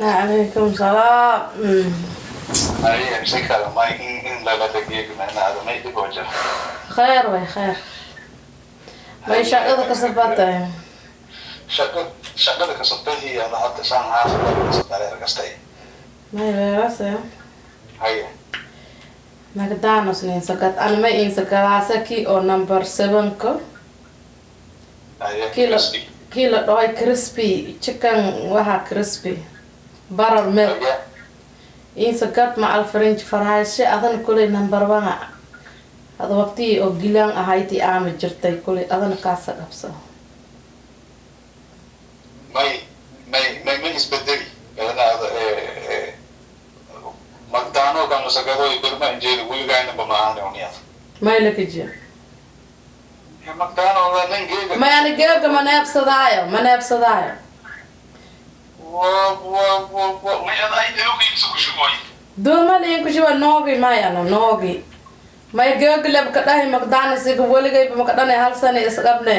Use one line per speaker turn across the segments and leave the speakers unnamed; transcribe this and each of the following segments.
Calaykum salaam.
Haye, si kale may in lala tageegi macnaha may dhib oo jira?
Khayr way, khayr. May shaqada ka sabatay?
Shaqada kasabtahi ada hadda saan xaafada kasabtareer kastay.
May weerase.
Haye.
McDonald's ninsakad ana may insakadaasa kii oo number 7 ka.
Haye.
Kii la kii la dhahay crispy chicken, waxa crispy butter milk.
Haye.
Insakad macal french fries adana kuley number 1 ada waqtigii oo gilaan ahayti aama jirtay kuley adana kaasa qabso.
May isbedeli macnaha McDonald kan usagado birma injeeda weligaynaba ma ahan uniyad.
May lakajiya.
McDonald nin geega.
May ana geega ma neebsadaayo, ma neebsadaayo.
Wa wa wa wa may ada ay dawgiisa ku shuboy.
Duumalin kushiba noogi, may ana noogi may geega leb ka dhahi McDonald's-ga weligayba maka dhanay hal sana isqabne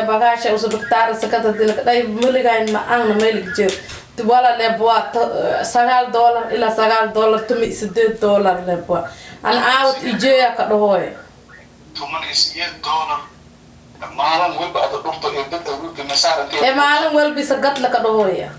bagaasha usubiktaara sakatadina ka dhahi weligayn ma angna maylig jeer wala lebwa $9 ilaa $9, $18 lebwa an aawad ijeeya ka dhahoy.
$18 maalin walba ada dhurto ee dad awurta masaarantee.
Ee maalin walba isagadla ka dhahoya.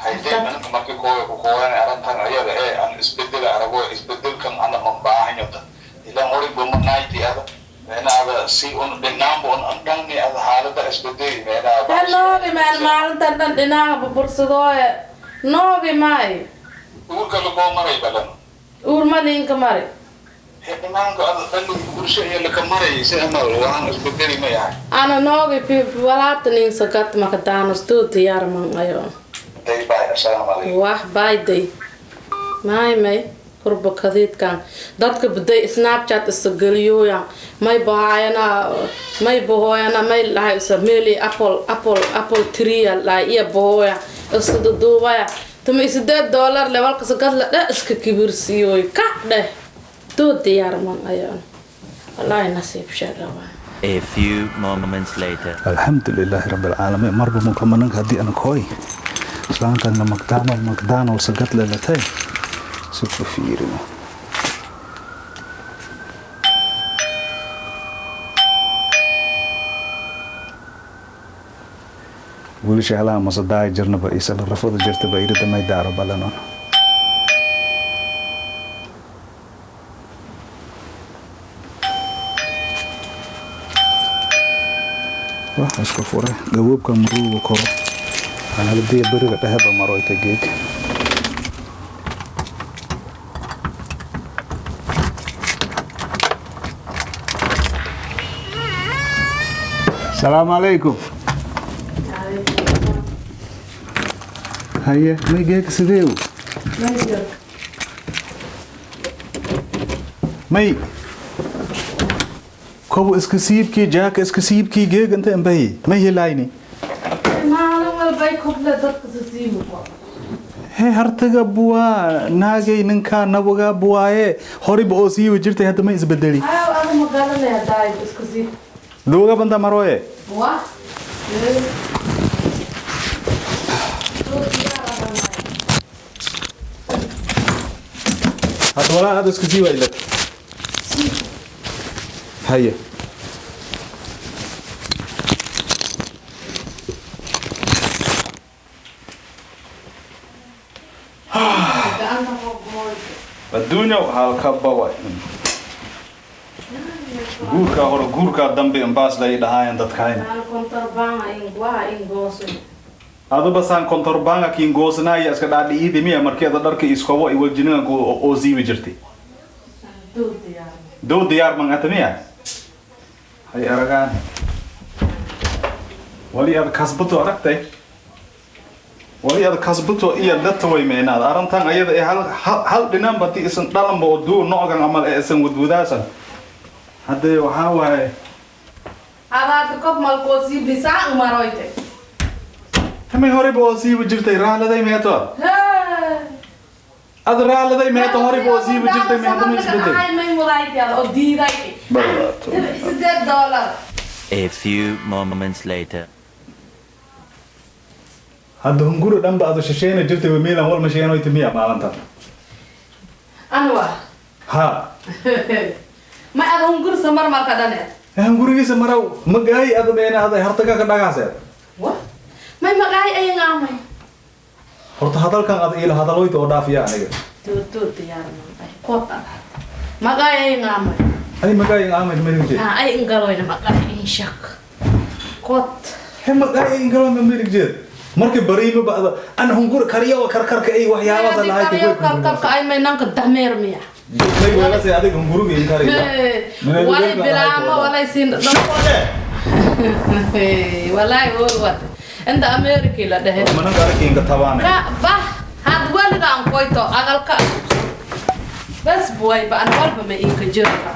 Haydee manka markii kooya ku kooyan arrintan ayada ee aan isbedel arago, isbedelkan ana man baahanyota ilaan horay buma nayti ada meenaada si un dhinaanba un an dhanni ada xaalada isbedeli meenaada.
He, noogi maan maalintan dhan dhinaaga burbursadooye noogi maay.
Uurka lagoo maray balan.
Uur malinka mari.
He, dhinaanka ada dhanni bulsho iyo laka maray si amal waxaan isbedeli ma yahay.
Ana noogi walaatan insagat makadaanos tuu diyaar man ayo.
Day bye, assalaamu calaykum.
Wax bayday may may kurba kadiidkan dadka baday Snapchat isa geliyooyan may bahaayana may bahooyana may lahay isa meeli apple tree lahay iyo bahooya isa duduubaya $18 lebalka sagadla dheh iska kibirsiiyooy ka dheh tuu diyaar man ayoon wallaahi nasiib sheega waa.
A few moments later.
Alxamdulilaahi rabbi alcaalamiin, marba munkamananka haddii ana kooy islaantanna McDonald sagad leelatay si ku fiirino. Weli shahalaha masadaaya jirnaba isala rafada jirtaba irida may daaro balanon. Wax iska fure gaboobka maruuga koro xaaladiya beriga dheheba maroyta geeg. Asalaamu calaykum. Haye, may geeg sideew may kobo iska siibkii jaaka iska siibkii geeg inta ambahi may helayni.
Maalin walbay koble dadka sasiibuko.
He, hartaga buwaa naagay ninkaa nabagaa buwaaye horiba oo siiba jirtay hadda ma isbedeli.
Ayaw ada magalanaya daay iska siib.
Dooga banta maroye.
Wah.
Hadda walaa hadda iska siiba ilad. Haye. Adduunyow halka bawa guurkaa hore guurkaa dambe imbaas lay dhahaayeen dadkayna. Aduba saan kontorbanga kiin goosanaaya iska dhaadhi'iidi miya markii ada dharka iskobo i waljinaga oo siibi jirtay dow diyaar man ata miya hay aragaan wali ada kasbato aragtay wali ada kasbato iyo lataway meenaad arrintan ayada ee hal dhinaan bati isan dhalanba oo duu noocgan amal ee isan wadwadaasan haddee waxaa waaye.
Adaad kob malkoo siibisaan umaroyte.
Hamay horeyba oo siibi jirtay raaladay meeto ad raaladay meeto horeyba oo siibi jirtay me hadda ma isbedel.
May mudayte oo diiday $8.
A few moments later.
Hadda hunguri dhanba adu shisheena jirtay miilan wal masheenoyta miya maalintan?
Anwa.
Ha.
Ma ada hungursa mar marka dhane.
Hungurigiisa maraw magaay adu meena ada hartaga ka dhagaaseed.
Wa may magaay ay ngaamay.
Horta hadalkan ad iila hadaloyta oo dhaafiya aniga.
Tuut diyaar ay koot ad magaay ay ngaamay.
Ay magaay aamay marig.
Ha, ay ingaloyna magaay inshak koot.
He, magaay ingalo ma marig jeed markii bariima ba'da an hungur kariyo karkarka ay waxyaabahaas lahayd.
Karkarka ay may nanka dameer miya?
May weelasay adiga hunguriga in kariyo.
Walay bilaamo walay siin walay hol wat inta America la dhehe.
Mananka arkiinka tabaane.
Ka bah had waliga aan koyto agalka bas buway ba an walba ma inka jirta.